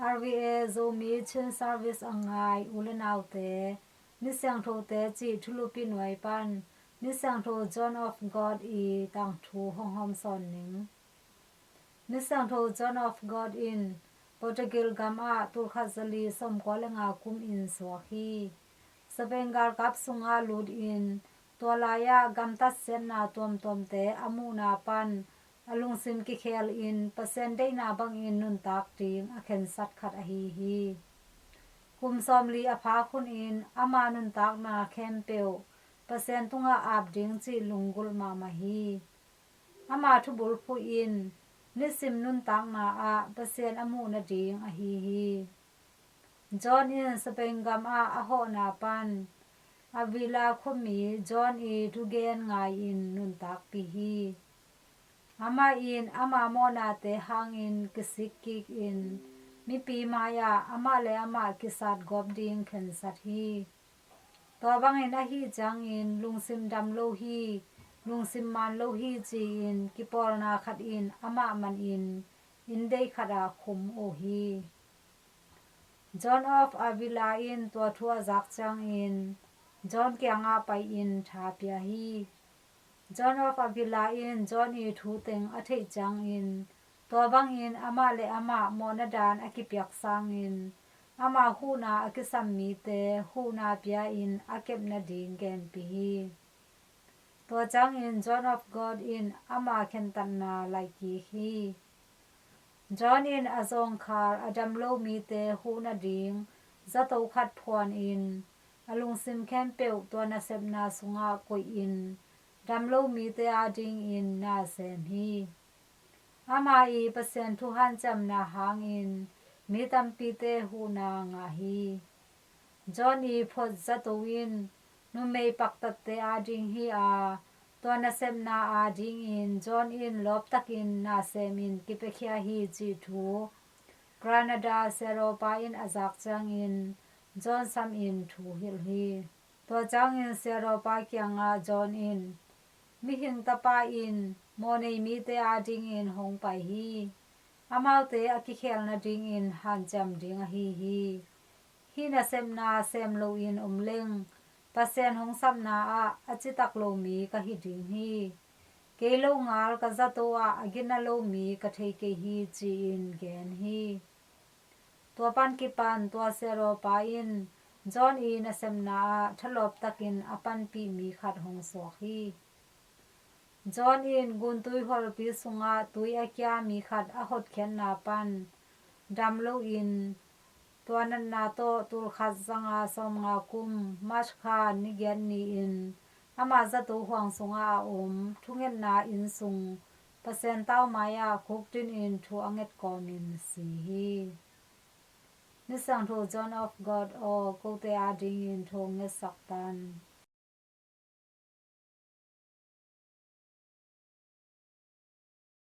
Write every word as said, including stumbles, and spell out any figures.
R V A Zomi Chin Service a ngai u le naute, Misiangthote cih thulupi nuai pan Misiangtho John of God i tangthu hong hawm sawn ning. Misiangtho John of God in Portugal gam ah tulkhat zali sawmkua le nga kum in suak hi. Spain galkap sungah lut in tua lai-ah gamtat siatna tuamtuamte a muhna pan a lungsim kikhel in Pasian deihna bangin nuntak ding a khensat khat ahi hi. Kum sawmli a phak hunin ama nuntakna khempeuh Pasian tungah ap ding cih lunggulh mahmah hi. Ama thubulphuh in nisim nuntakna ah Pasian a muh nading ahi hi. John in Spain gam ah a hawhna pan Avila khuami John i thugen ngai-in nuntakpih hi. Amah in ama mawhnate hangin kisik kikin mipi mai-ah amah le amah kisat gawp ding khensat hi. Tua bangin ahih ciangin lungsim dam lo hi, lungsim man lo hi ci-in kipawlna khat in amah manin inndei khatah khum uh hi. John of Avila in tua thu a zak ciangin John kiangah pai-in tha pia hi. John of Avila in John i thu teng a theih ciangin tua bangin amah le amah mawhna dan a kipiak sangin ama huhna a kisam mite huhna pia-in a kep nading genpih hi. Tua ciangin John of God in ama khentatna laih kik hi. John in a zawngkhal a dam lo mite huh nading zato khat phuanin a lungsim khempeuh tua nasepna sungah koihin dam lo mite adingin na sem hi. Ama i Pasian thu hanciamna hangin mi tampite huhna ngah hi. John i phuat zato in numei paktatte ading hi a, tua nasepna adingin John in lawptakin na semin kipiakhia hi cih thu Granada siarawpa in a zak ciangin John samin thu hilh hi. Tua ciangin siarawpa kiangah John in, Mihing Tapa in mawhnei mite adingin hong pai hi. Amaute a kikhel nadingin hanciam ding ahi hi. Hih nasepna sem loin om leng Pasian hong sapna ah a citak lo mi ka hi ding hi. Kei lo ngal ka zato ah a gina lo mi ka thei kei hi, ci-in gen hi. Tua pan kipan tua siarawpa in John i nasepna ah thalawptakin a panpih mi khat hong suak hi. John in guntui hualpi sungah tui a kia mi khat a hotkhiatna pan dam loin tua natna tawh tulkhat zanga sawmnga kum March kha ni giat ni-in ama zato huang sungah a om thungetna inn sung Pasian tau mai-ah khukdin in thu a nget kawmin si hi. Misiangtho John of God aw, kote adingin thu hong ngetsak tan.